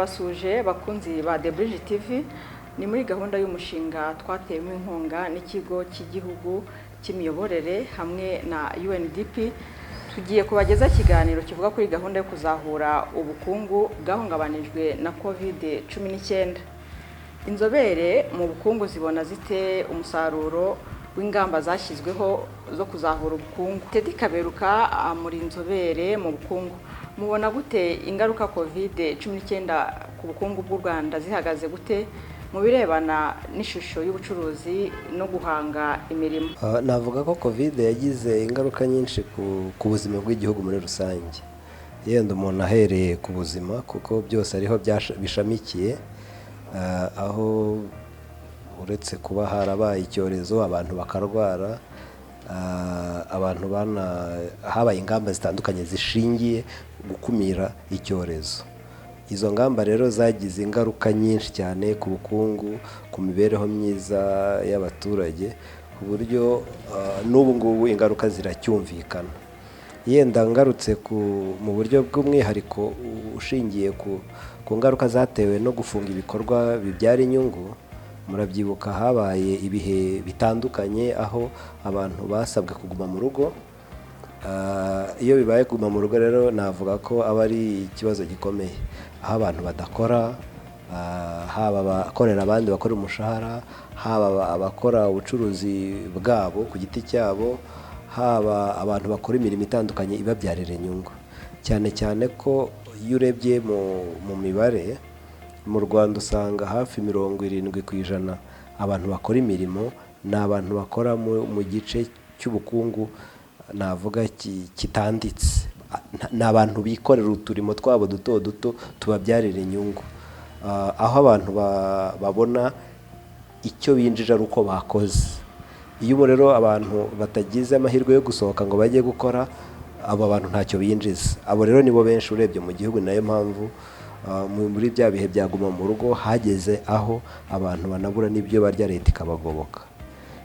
Ndabasuhuje bakunzi ba The Bridge TV. Ni muri gahunda y'umushinga twatewemo inkunga n'ikigo cy'igihugu cy'imiyoborere hamwe na UNDP. Tugiye kubageza ikiganiro kivuga kuri gahunda yo kuzahura ubukungu bwahungabanijwe na COVID-19. Inzobere mu bukungu zibona zite umusaruro w'ingamba zashyizweho zo kuzahura ubukungu? Teddy Kaberuka, muri inzobere mu bukungu, mubona gute ingaruka COVID-19 ku bukungu bw'u Rwanda? Zihagaze gute mu birebana n'ishusho y'ubucuruzi no guhanga imirimo? Navuga ko COVID yagize ingaruka nyinshi ku buzima bw'igihugu muri rusange. Yenda umuntu ahereye ku buzima, kuko byose ariho bishamikiye, aho uretse kuba harabaye icyorezo, abantu bakarwara, abantu bana habaye ingamba zitandukanye zishingiye gukumira icyorezo. Izo ngamba rero zagize ingaruka nyinshi cyane ku bukungu, ku mibereho myiza y'abaturage, ku buryo n'ubu ngubu ingaruka ziracyumvikana. Yenda ngarutse mu buryo bw'umwihariko ushingiye ku ngaruka zatewe no gufunga ibikorwa bibyara inyungu, murabyibuka habaye ibihe bitandukanye aho abantu basabwe kuguma mu rugo. Iyo bibaye kuguma mu rugo rero, navuga ko aba ari ikibazo gikomeye, aho abantu badakora, haba abakorera abandi bakora umushahara, haba abakora ubucuruzi bwabo ku giti cyabo, haba abantu bakora imirimo itandukanye ibabyarira inyungu. Cyane cyane ko iyo urebye mu mibare mu Rwanda, usanga hafi 70% abantu bakora imirimo ni abantu bakora mu gice cy'ubukungu navuga kitanditse. Ni abantu bikorera uturimo twabo duto duto tubabyarira inyungu, aho abantu babona icyo binjije ari uko bakoze. Iyo ubu rero abantu batagize amahirwe yo gusohoka ngo bajye gukora, abo bantu ntacyo binjiza. Abo rero nibo benshi urebye mu gihugu. Ni nayo mpamvu muri bya bihe bya guma mu rugo hageze aho abantu banabura n'ibyo barya, leta ikabagoboka.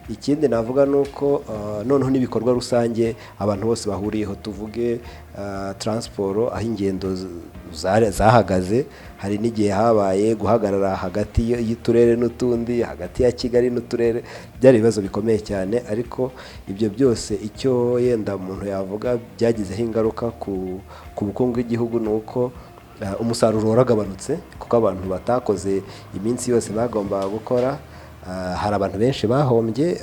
Ikindi navuga ni uko noneho n'ibikorwa rusange abantu bose bahuriyeho, tuvuge transport, aho ingendo zahagaze. Hari n'igihe habaye guhagarara hagati y'uturere n'utundi, hagati ya Kigali n'uturere. Byari ibibazo bikomeye cyane. Ariko ibyo byose, icyo yenda umuntu yavuga byagizeho ingaruka ku bukungu bw'igihugu ni uko umusaruro waragabanutse, kuko abantu batakoze iminsi yose bagombaga gukora. Hari abantu benshi bahombye,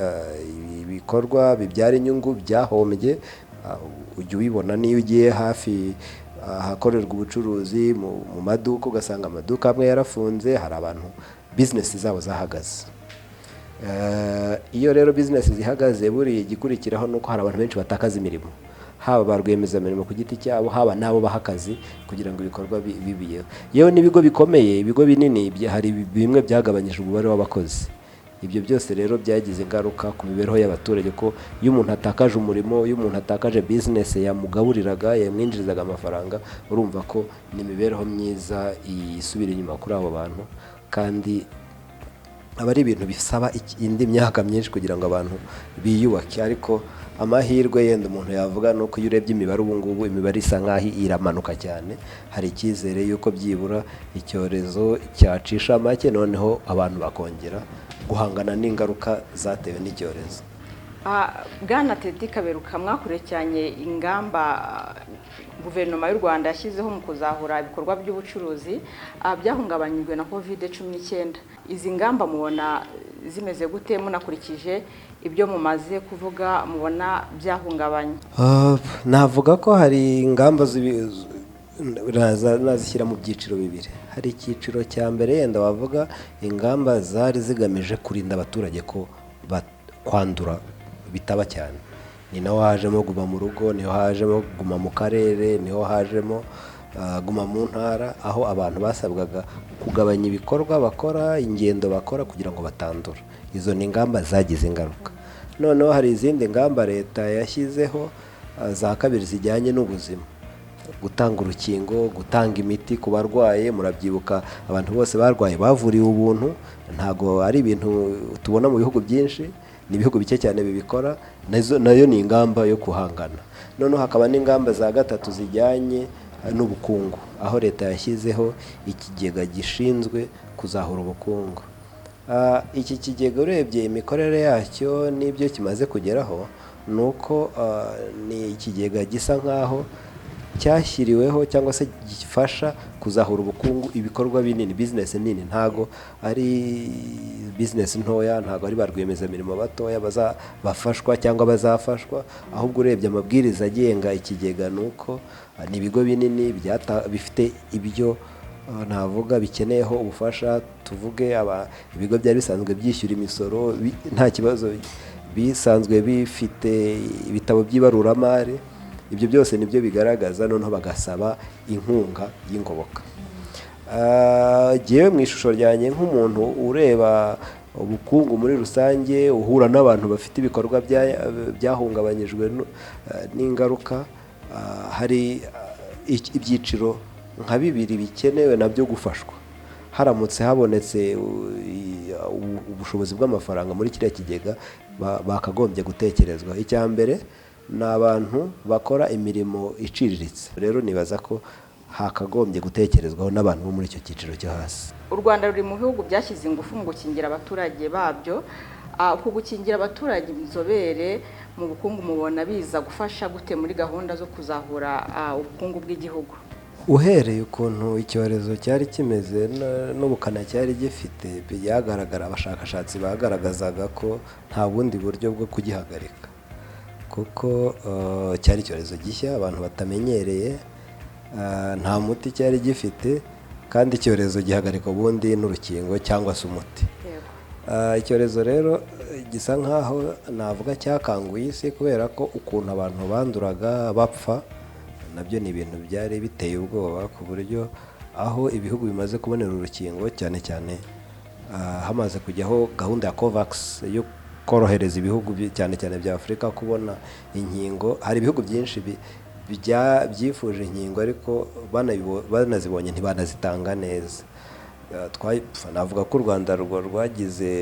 ibikorwa bibyara inyungu byahombye. Ujya ubibona niyo ugiye hafi ahakorerwa ubucuruzi mu maduka, ugasanga amaduka amwe yarafunze, hari abantu bizinesi zabo zahagaze. Iyo rero bizinesi zihagaze, buriya igikurikiraho ni uko hari abantu benshi batakaza imirimo, haba ba rwiyemezamirimo ku giti cyabo, haba n'abo baha akazi kugira ngo ibikorwa bibiyeho. Yewe n'ibigo bikomeye, ibigo binini, hari bimwe byagabanyije umubare w'abakozi. Ibyo byose rero byagize ingaruka ku mibereho y'abaturage, ko iyo umuntu atakaje umurimo, iyo umuntu atakaje bizinesi yamugaburiraga, yamwinjirizaga amafaranga, urumva ko ni imibereho myiza isubira inyuma kuri abo bantu, kandi aba ari ibintu bisaba indi myaka myinshi kugira ngo abantu biyubake. Ariko amahirwe yenda umuntu yavuga ni uko iyo urebye imibare ubu ngubu, imibare isa nk'aho iramanuka cyane. Hari icyizere y'uko byibura icyorezo cyacisha make, noneho abantu bakongera guhangana n'ingaruka zatewe n'icyorezo. Bwana Teddy Kaberuka, mwakurikiranye ingamba guverinoma y'u Rwanda yashyizeho mu kuzahura ibikorwa by'ubucuruzi byahungabanyijwe na COVID-19. Izi ngamba mubona zimeze gute, munakurikije ibyo mumaze kuvuga mubona byahungabanye? Navuga ko hari ingamba nazishyira mu byiciro bibiri. Hari icyiciro cya mbere, yenda wavuga ingamba zari zigamije kurinda abaturage ko kwandura bitaba cyane. Ni naho hajemo guma mu rugo, niho hajemo guma mu karere, niho hajemo guma mu ntara, aho abantu basabwaga kugabanya ibikorwa bakora, ingendo bakora, kugira ngo batandura. Izo ni ingamba zagize ingaruka. Noneho hari izindi ngamba leta yashyizeho za kabiri zijyanye n'ubuzima: gutanga urukingo, gutanga imiti ku barwaye. Murabyibuka, abantu bose barwaye bavuriwe ubuntu. Ntabwo ari ibintu tubona mu bihugu byinshi, ni ibihugu bike cyane bibikora. Nayo ni ingamba yo guhangana. Noneho hakaba n'ingamba za gatatu zijyanye n'ubukungu, aho leta yashyizeho ikigega gishinzwe kuzahura ubukungu. Iki kigega urebye imikorere yacyo n'ibyo kimaze kugeraho, ni uko ni ikigega gisa nk'aho cyashyiriweho cyangwa se gifasha kuzahura ubukungu ibikorwa binini, bizinesi nini. Ntago ari bizinesi ntoya, ntago ari ba rwiyemezamirimo batoya bafashwa cyangwa bazafashwa, ahubwo urebye amabwiriza agenga ikigega ni uko ni ibigo binini bifite ibyo navuga bikeneyeho ubufasha. Tuvuge ibigo byari bisanzwe byishyura imisoro nta kibazo, bisanzwe bifite ibitabo by'ibaruramari, ibyo byose nibyo bigaragaza, noneho bagasaba inkunga y'ingoboka. Jyewe mu ishusho ryanjye nk'umuntu ureba ubukungu muri rusange, uhura n'abantu bafite ibikorwa byahungabanyijwe n'ingaruka, hari ibyiciro nka bibiri bikenewe nabyo gufashwa haramutse habonetse ubushobozi bw'amafaranga muri kiriya kigega bakagombye gutekerezwa. Icya mbere ni abantu bakora imirimo iciriritse. Rero nibaza ko hakagombye gutekerezwaho n'abantu bo muri icyo cyiciro cyo hasi. U Rwanda ruri mu bihugu byashyize ingufu mu gukingira abaturage babyo. Uku gukingira abaturage, inzobere mu bukungu mubona biza gufasha gute muri gahunda zo kuzahura ubukungu bw'igihugu? Uhereye ukuntu icyorezo cyari kimeze n'ubukana cyari gifite, byagaragara, abashakashatsi bagaragazaga ko nta bundi buryo bwo kugihagarika, kuko cyari icyorezo gishya abantu batamenyereye, nta muti cyari gifite, kandi icyorezo gihagarika ubundi n'urukingo cyangwa se umuti. Icyorezo rero gisa nkaho navuga cyakanguye isi, kubera ko ukuntu abantu banduraga bapfa nabyo ni ibintu byari biteye ubwoba, ku buryo aho ibihugu bimaze kubonera urukingo, cyane cyane hamaze kujyaho gahunda ya COVAX yo korohereza ibihugu cyane cyane bya Afurika kubona inkingo. Hari ibihugu byinshi byifuje inkingo ariko banazibonye ntibanazitanga neza. Navuga ko u Rwanda rwagize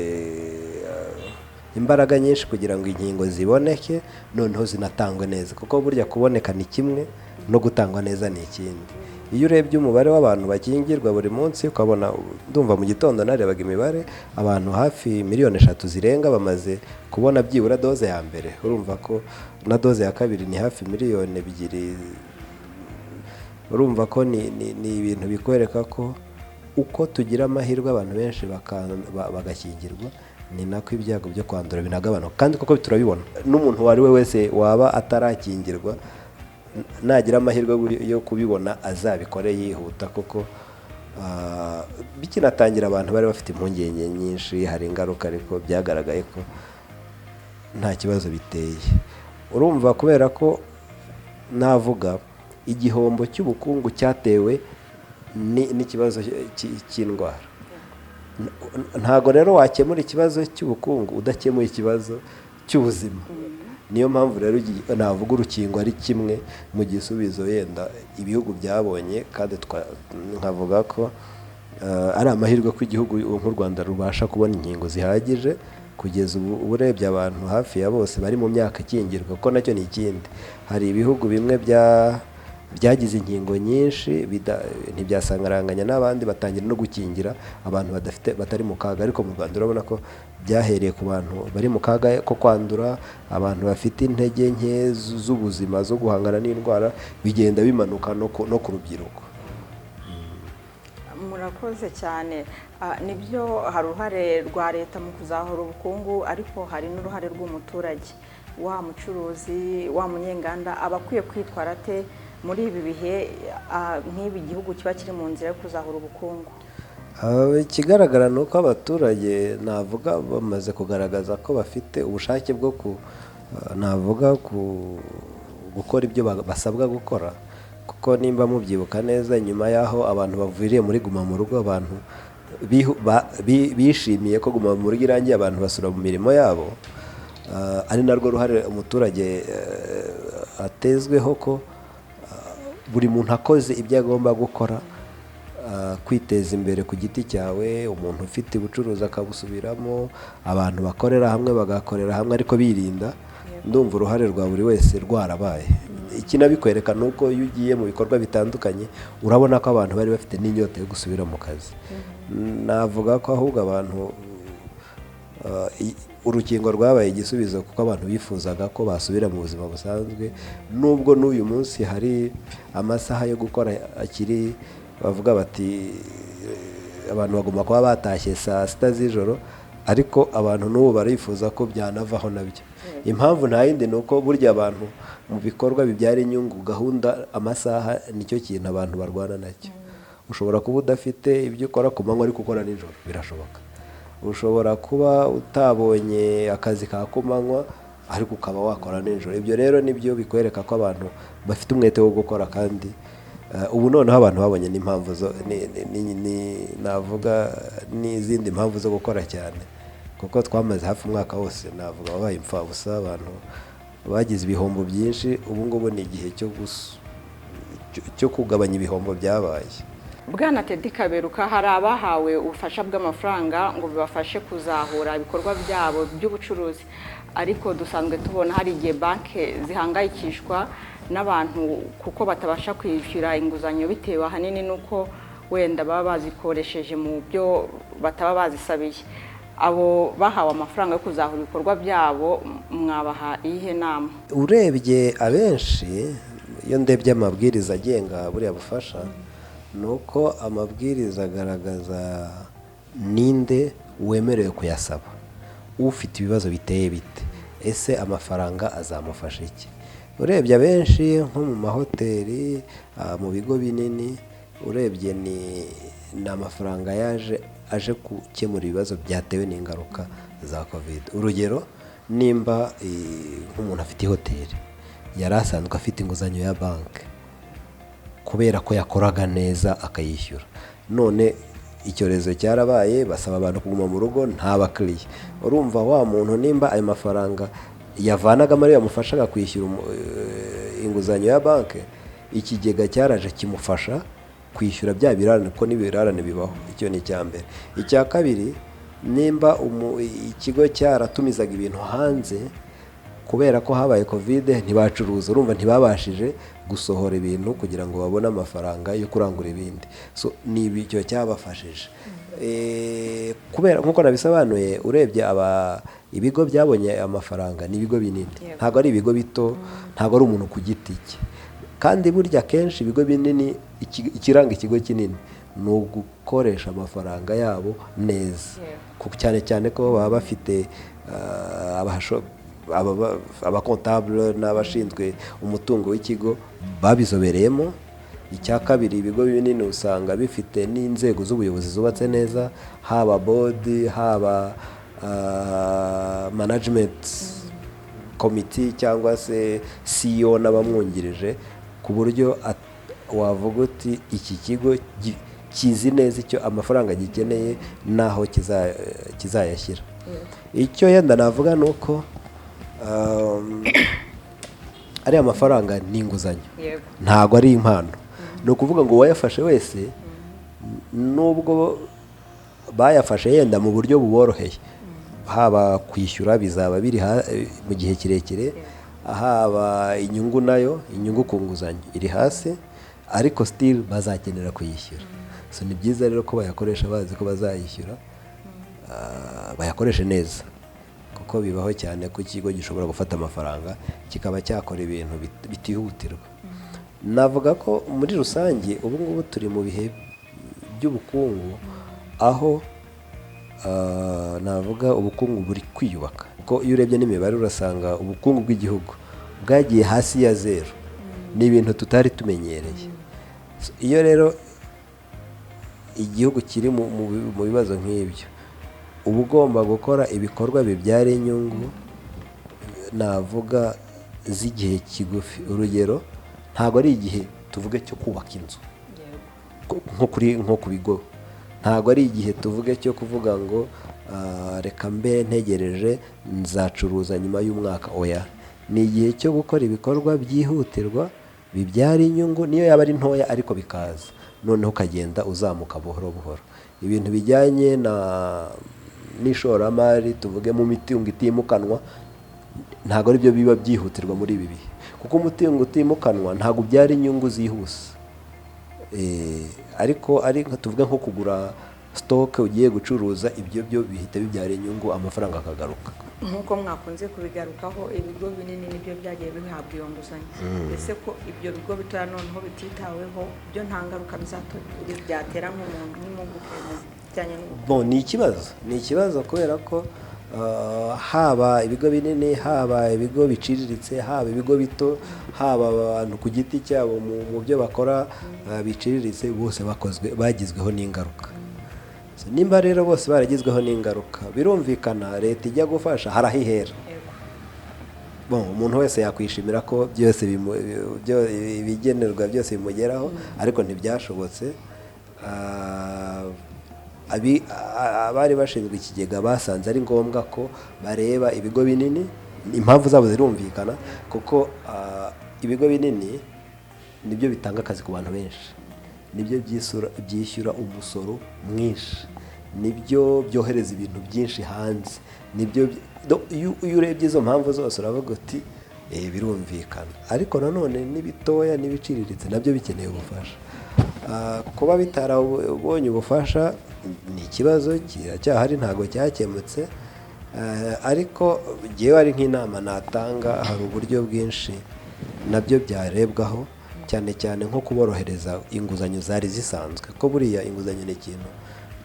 imbaraga nyinshi kugira ngo inkingo ziboneke, noneho zinatangwe neza, kuko burya kuboneka ni kimwe no gutangwa neza ni ikindi. Iyo urebye umubare w'abantu bakingirwa buri munsi, ukabona, ndumva mu gitondo narebaga imibare, abantu hafi 3 miliyoni zirenga bamaze kubona byibura doze ya mbere, urumva ko na doze ya kabiri ni hafi 2 miliyoni. Urumva ko ni ibintu bikwereka ko uko tugira amahirwe abantu benshi bagakingirwa, ni nako ibyago byo kwandura binagabanuka. Kandi koko turabibona, n'umuntu uwo ari we wese waba atarakingirwa, nagira amahirwe yo kubibona azabikore yihuta, kuko bikinatangira abantu bari bafite impungenge nyinshi, hari ingaruka, ariko byagaragaye ko nta kibazo biteye. Urumva, kubera ko navuga igihombo cy'ubukungu cyatewe n'ikibazo cy'indwara, ntago rero wakemura ikibazo cy'ubukungu udakemuye ikibazo cy'ubuzima. Niyo mpamvu rero navuga urukingo ari kimwe mu gisubizo yenda ibihugu byabonye, kandi nkavuga ko ari amahirwe ko igihugu nk'u Rwanda rubasha kubona inkingo zihagije. Kugeza ubu urebye abantu hafi ya bose bari mu myaka ikingirwa, kuko nacyo ni ikindi. Hari ibihugu bimwe byagize inkingo nyinshi ntibyasangaranganya n'abandi, batangira no gukingira abantu badafite, batari mu kaga. Ariko mu Rwanda urabona ko byahereye ku bantu bari mu kaga ko kwandura, abantu bafite intege nke z'ubuzima zo guhangana n'indwara, bigenda bimanuka no ku rubyiruko. Murakoze cyane. Nibyo, hari uruhare rwa leta mu kuzahura ubukungu, ariko hari n'uruhare rw'umuturage, wa mucuruzi, wa munyenganda, aba akwiye kwitwara ate muri ibi bihe nk'ibi igihugu kiba kiri mu nzira yo kuzahura ubukungu? Ikigaragara ni uko abaturage navuga bamaze kugaragaza ko bafite ubushake bwo ku navuga ku gukora ibyo basabwa gukora, kuko nimba mubyibuka neza, nyuma y'aho abantu baviriye muri guma mu rugo, abantu bishimiye ko guma mu rugo irangiye, abantu basubira mu mirimo yabo. Ari narwo ruhare umuturage atezweho, ko buri muntu akoze ibyo agomba gukora, kwiteza imbere ku giti cyawe, umuntu ufite ubucuruzi akabusubiramo, abantu bakorera hamwe bagakorera hamwe ariko birinda, ndumva uruhare rwa buri wese rwarabaye. Ikinabikwereka ni uko iyo ugiye mu bikorwa bitandukanye, urabona ko abantu bari bafite n'inyota yo gusubira mu kazi. Navuga ko ahubwo abantu urukingo rwabaye igisubizo, kuko abantu bifuzaga ko basubira mu buzima busanzwe, nubwo n'uyu munsi hari amasaha yo gukora akiri bavuga bati abantu bagomba kuba batashye saa 6 z'ijoro, ariko abantu n'ubu barifuza ko byanavaho nabyo. Impamvu nta yindi, ni uko burya abantu mu bikorwa bibyara inyungu, gahunda, amasaha nicyo kintu abantu barwana nacyo. Ushobora kuba udafite ibyo ukora ku manywa ariko ukora nijoro, birashoboka. Ushobora kuba utabonye akazi ka kumanywa ariko ukaba wakora nijoro. Ibyo rero nibyo bikwereka ko abantu bafite umwete wo gukora, kandi ubu noneho abantu babonye n'impamvu zo navuga n'izindi mpamvu zo gukora cyane, kuko twamaze hafi umwaka wose, navuga, wabaye imfabusa, abantu bagize ibihombo byinshi. Ubu ngubu ni igihe cyo kugabanya ibihombo byabaye. Bwana Teddy Kaberuka, hari abahawe ubufasha bw'amafaranga ngo bibafashe kuzahura ibikorwa byabo by'ubucuruzi, ariko dusanzwe tubona hari igihe banki zihangayikishwa n'abantu kuko batabasha kwishyura inguzanyo, bitewe ahanini n'uko wenda baba bazikoresheje mu byo bataba bazisabiye. Abo bahawe amafaranga yo kuzahura ibikorwa byabo, mwabaha iyihe nama? Urebye abenshi, iyo ndebye amabwiriza agenga buriya bufasha, ni uko amabwiriza agaragaza ninde wemerewe kuyasaba, ufite ibibazo biteye bite, ese amafaranga azamufasha iki. Urebye abenshi nko mu mahoteli, mu bigo binini, urebye ni amafaranga yaje aje gukemura ibibazo byatewe n'ingaruka za COVID. Urugero, nimba nk'umuntu afite ihoteli, yari asanzwe afite inguzanyo ya banki, kubera ko yakoraga neza akayishyura, none icyorezo cyarabaye, basaba abantu kuguma mu rugo, nta bakiriya. Urumva wa muntu, nimba ayo mafaranga yavanagamo ariyo yamufashaga kwishyura inguzanyo ya banki, ikigega cyaraje kimufasha kwishyura bya birarane, kuko n'ibirarane bibaho. Icyo ni icya mbere. Icya kabiri, nimba ikigo cyaratumizaga ibintu hanze, kubera ko habaye COVID ntibacuruza, urumva ntibabashije gusohora ibintu kugira ngo babone amafaranga yo kurangura ibindi. So ni icyo cyabafashije. Kubera nk'uko nabisobanuye, urebye aba ibigo byabonye amafaranga ni ibigo binini, ntabwo ari ibigo bito, ntabwo ari umuntu ku giti cye. Kandi burya akenshi ibigo binini, ikiranga ikigo kinini ni ugukoresha amafaranga yabo neza, cyane cyane ko baba bafite abakontabule n'abashinzwe umutungo w'ikigo babizobereyemo. Icya kabiri, ibigo binini usanga bifite n'inzego z'ubuyobozi zubatse neza, haba board, haba management committee cyangwa se CEO n'abamwungirije, ku buryo wavuga uti iki kigo kizi neza icyo amafaranga gikeneye n'aho kizayashyira. Icyo yenda navuga ni uko ariya mafaranga ni inguzanyo, ntabwo ari impano. Ni ukuvuga ngo uwayafashe wese, nubwo bayafashe yenda mu buryo buboroheye, haba kwishyura bizaba biri mu gihe kirekire, haba inyungu nayo, inyungu ku nguzanyo iri hasi, ariko still bazakenera kuyishyura. So ni byiza rero ko bayakoresha bazi ko bazayishyura, bayakoreshe neza, kuko bibaho cyane ko ikigo gishobora gufata amafaranga kikaba cyakora ibintu bitihutirwa. Navuga ko muri rusange ubu ngubu turi mu bihe by'ubukungu aho navuga ubukungu buri kwiyubaka, kuko iyo urebye n'imibare urasanga ubukungu bw'igihugu bwagiye hasi ya zeru. Ni ibintu tutari tumenyereye. So, iyo rero igihugu kiri mu bibazo nk'ibyo, uba ugomba gukora ibikorwa bibyara inyungu, navuga z'igihe kigufi. Urugero, ntabwo ari igihe tuvuge cyo kubaka inzu nko ku bigo, ntabwo ari igihe tuvuge cyo kuvuga ngo reka mbe ntegereje, nzacuruza nyuma y'umwaka. Oya, ni igihe cyo gukora ibikorwa byihutirwa bibyara inyungu, niyo yaba ari ntoya, ariko bikaza, noneho ukagenda uzamuka buhoro buhoro. Ibintu bijyanye na n'ishoramari, tuvuge mu mitungo itimukanwa. Ntabwo ari byo biba byihutirwa muri ibi bihe, kuko umutungo utimukanwa ntabwo ubyara inyungu zihuse. Ariko ari nka tuvuge nko kugura stock ugiye gucuruza, ibyo byo bihita bibyara inyungu, amafaranga akagaruka. Nk'uko mwakunze kubigarukaho, ibigo binini nibyo byagiye bihabwa iyo nguzanyo. Ese ko ibyo bigo bitoya noneho bititaweho, byo nta ngaruka byatera nk'umuntu nk'impuguke mu bijyanye n'ubukungu? Bon, ni ikibazo kubera ko haba ibigo binini, haba ibigo biciriritse, haba ibigo bito, haba abantu ku giti cyabo mu byo bakora biciriritse, bose bakozwe bagizweho n'ingaruka. So, nimba rero bose baragizweho n'ingaruka, birumvikana leta ijya gufasha hari aho ihera. Bon, umuntu wese yakwishimira ko byose ibigenerwa byose bimugeraho, ariko ntibyashobotse. Abari bashinzwe ikigega basanze ari ngombwa ko bareba ibigo binini. Impamvu zabo zirumvikana, kuko ibigo binini nibyo bitanga akazi ku bantu benshi, nibyo byishyura umusoro mwinshi, nibyo byohereza ibintu byinshi hanze, nibyo iyo urebye izo mpamvu zose uravuga uti: "Birumvikana." Ariko nanone n'ibitoya n'ibiciriritse nabyo bikeneye ubufasha. Kuba bitarabonye ubufasha ni ikibazo kiracyahari, ntabwo cyakemutse. Ariko njyewe ari nk'inama natanga, hari uburyo bwinshi nabyo byarebwaho, cyane cyane nko kuborohereza inguzanyo zari zisanzwe, ko buriya inguzanyo ni ikintu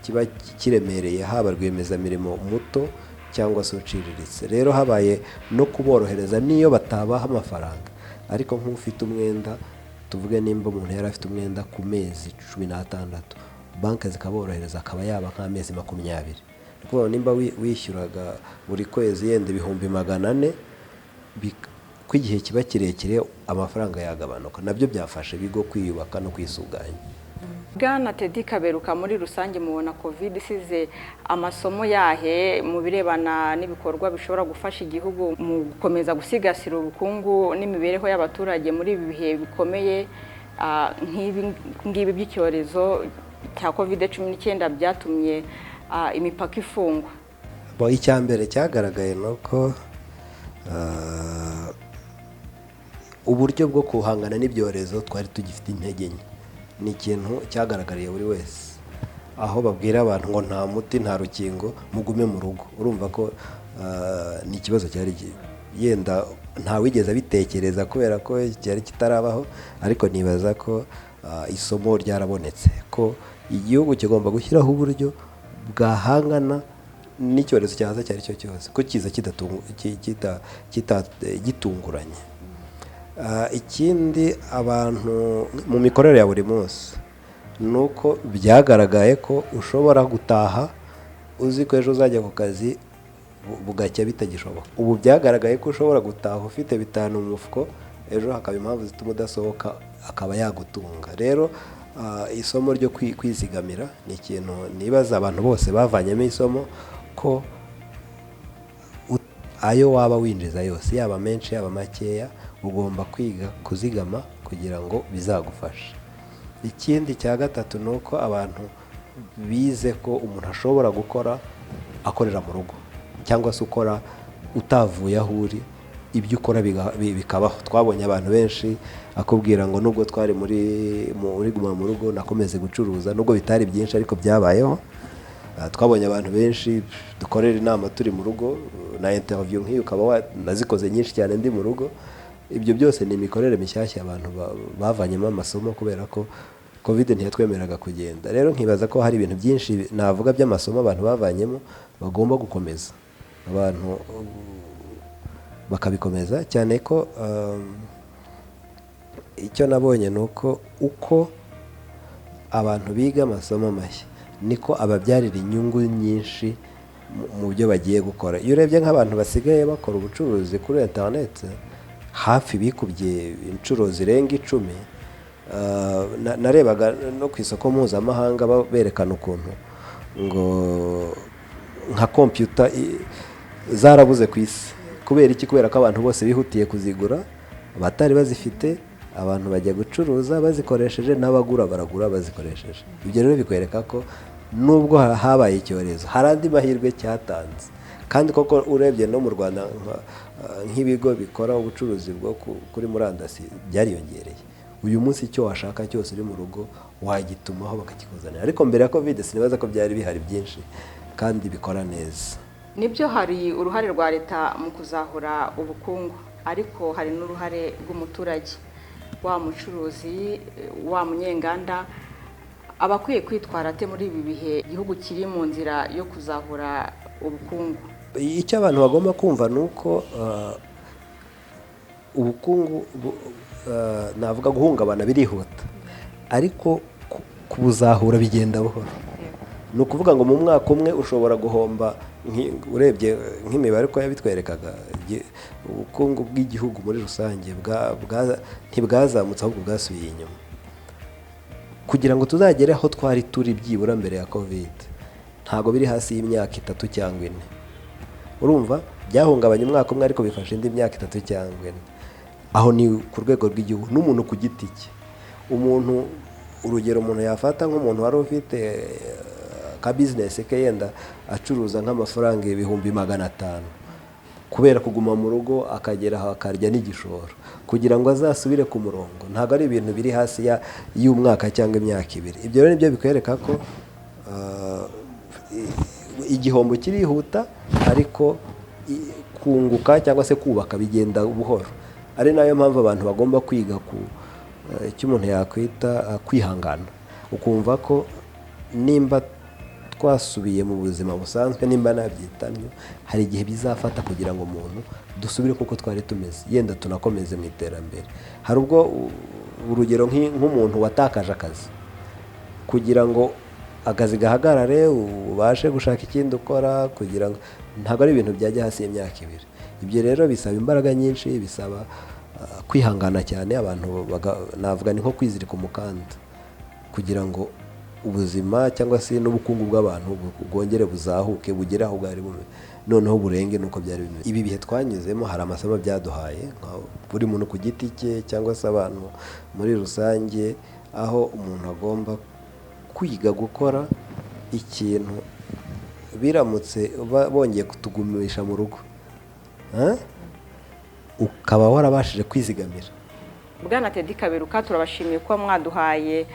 kiba kiremereye, haba rwiyemezamirimo muto cyangwa se uciriritse. Rero habaye no kuborohereza, n'iyo batabaha amafaranga, ariko nk'ufite umwenda, tuvuge nimba umuntu yari afite umwenda ku mezi 16, banki zikaborohereza akaba yaba nk'amezi 20. Ni ukuvuga ngo nimba wishyuraga buri kwezi yenda 400,000, ko igihe kiba kirekire amafaranga yagabanuka, nabyo byafasha ibigo kwiyubaka no kwisuganya. Bwana Teddy Kaberuka, muri rusange mubona Covid isize amasomo yahe mu birebana n'ibikorwa bishobora gufasha igihugu mu gukomeza gusigasira ubukungu n'imibereho y'abaturage muri ibi bihe bikomeye, nk'ibi ngibi by'icyorezo cya Covid 19 byatumye imipaka ifungwa? Bon, icya mbere cyagaragaye ni uko uburyo bwo guhangana n'ibyorezo twari tugifite intege nke. Ni ikintu cyagaragariye buri wese, aho babwira abantu ngo nta muti, nta rukingo, mugume mu rugo. Urumva ko ni ikibazo cyari yenda ntawigeze abitekereza kubera ko cyari kitarabaho. Ariko nibaza ko isomo ryarabonetse ko igihugu kigomba gushyiraho uburyo bwahangana n'icyorezo cyaza icyo ari cyo cyose, ko kiza gitunguranye. Ikindi abantu mu mikorere ya buri munsi ni uko byagaragaye ko ushobora gutaha uzi ko ejo uzajya ku kazi, bugacya bitagishoboka. Ubu byagaragaye ko ushobora gutaha ufite 5 mu mufuko, ejo hakaba impamvu zituma udasohoka, akaba yagutunga. Rero isomo ryo kwizigamira ni ikintu nibaza abantu bose bavanyemo isomo, ko ayo waba winjiza yose, yaba menshi yaba makeya, ugomba kwiga kuzigama kugira ngo bizagufashe. Ikindi cya gatatu ni uko abantu bize ko umuntu ashobora gukora akorera mu rugo, cyangwa se ukora utavuye aho uri, ibyo ukora bikabaho. Twabonye abantu benshi akubwira ngo nubwo twari muri guma mu rugo, nakomeze gucuruza, nubwo bitari byinshi ariko byabayeho. Twabonye abantu benshi dukorera inama turi mu rugo, na interview nk'iyi ukaba nazikoze nyinshi cyane ndi mu rugo. Ibyo byose ni imikorere mishyashya abantu bavanyemo amasomo, kubera ko Covid ntiyatwemeraga kugenda. Rero nkibaza ko hari ibintu byinshi navuga by'amasomo abantu bavanyemo bagomba gukomeza, abantu bakabikomeza cyane, ko icyo nabonye ni uko uko abantu biga amasomo mashya niko ababyarira inyungu nyinshi mu byo bagiye gukora. Iyo urebye nk'abantu basigaye bakora ubucuruzi kuri interineti, hafi bikubye inshuro zirenga 10. Narebaga no ku isoko mpuzamahanga berekana ukuntu ngo nka kompiyuta zarabuze ku isi. Kubera iki? Kubera ko abantu bose bihutiye kuzigura abatari bazifite, abantu bajya gucuruza bazikoresheje, n'abagura baragura bazikoresheje. Ibyo rero bikwereka ko nubwo habaye icyorezo, hari andi mahirwe cyatanze. Kandi koko urebye no mu Rwanda, nk'ibigo bikora ubucuruzi bwo kuri murandasi byariyongereye. Uyu munsi icyo washaka cyose uri mu rugo wagitumaho bakakikuzanira, ariko mbere ya Covid sinibaza ko byari bihari byinshi kandi bikora neza. Nibyo, hari uruhare rwa leta mu kuzahura ubukungu, ariko hari n'uruhare rw'umuturage, wa mucuruzi, wa munyenganda. Aba akwiye kwitwara ate muri ibi bihe igihugu kiri mu nzira yo kuzahura ubukungu? Icyo abantu bagomba kumva ni uko ubukungu navuga guhungabana birihuta, ariko kubuzahura bigenda buhoro. Ni ukuvuga ngo mu mwaka umwe ushobora guhomba, urebye nk'imibare uko yabitwerekaga, ubukungu bw'igihugu muri rusange ntibwazamutse, ahubwo bwasubiye inyuma. Kugira ngo tuzagere aho twari turi byibura mbere ya Covid, ntabwo biri hasi y'imyaka 3 cyangwa 4. Urumva byahungabanya umwaka umwe, ariko bifashe indi myaka 3 cyangwa 4. Aho ni ku rwego rw'igihugu. N'umuntu ku giti cye, umuntu, urugero umuntu yafata nk'umuntu wari ufite ka business ke, yenda acuruza nk'amafaranga 500,000, kubera kuguma mu rugo akagera aho akarya n'igishoro, kugira ngo azasubire ku murongo ntabwo ari ibintu biri hasi y'umwaka cyangwa imyaka 2. Ibyo rero nibyo bikwereka ko igihombo kirihuta, ariko kunguka cyangwa se kubaka bigenda buhoro, ari nayo mpamvu abantu bagomba kwiga ku icyo umuntu yakwita kwihangana, ukumva ko nimba twasubiye mu buzima busanzwe, nimba nabyita ntyo, hari igihe bizafata kugira ngo umuntu dusubire kuko twari tumeze, yenda tunakomeze mu iterambere. Hari ubwo urugero nk'umuntu watakaje akazi, kugira ngo akazi gahagarare ubashe gushaka ikindi ukora, kugira ngo ntabwo ari ibintu byajya hasi y'imyaka 2. Ibyo rero bisaba imbaraga nyinshi, bisaba kwihangana cyane. Abantu navuga ni nko kwizirika umukanda kugira ngo ubuzima cyangwa se n'ubukungu bw'abantu bwongere buzahuke, bugere aho bwari bumeze, noneho burenge n'uko byari bimeze. Ibi bihe twanyuzemo hari amasomo byaduhaye, nka buri muntu ku giti cye cyangwa se abantu muri rusange, aho umuntu agomba kwiga gukora ikintu biramutse bongeye kutugumisha mu rugo, ukaba warabashije kwizigamira. Bwana Teddy Kaberuka, turabashimiye kuba mwaduhaye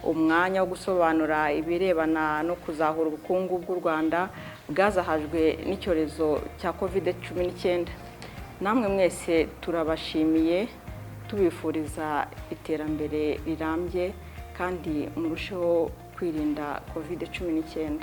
umwanya wo gusobanura ibirebana no kuzahura ubukungu bw'u Rwanda bwazahajwe n'icyorezo cya Covid-19. Namwe mwese turabashimiye, tubifuriza iterambere rirambye kandi murusheho kwirinda Covid-19.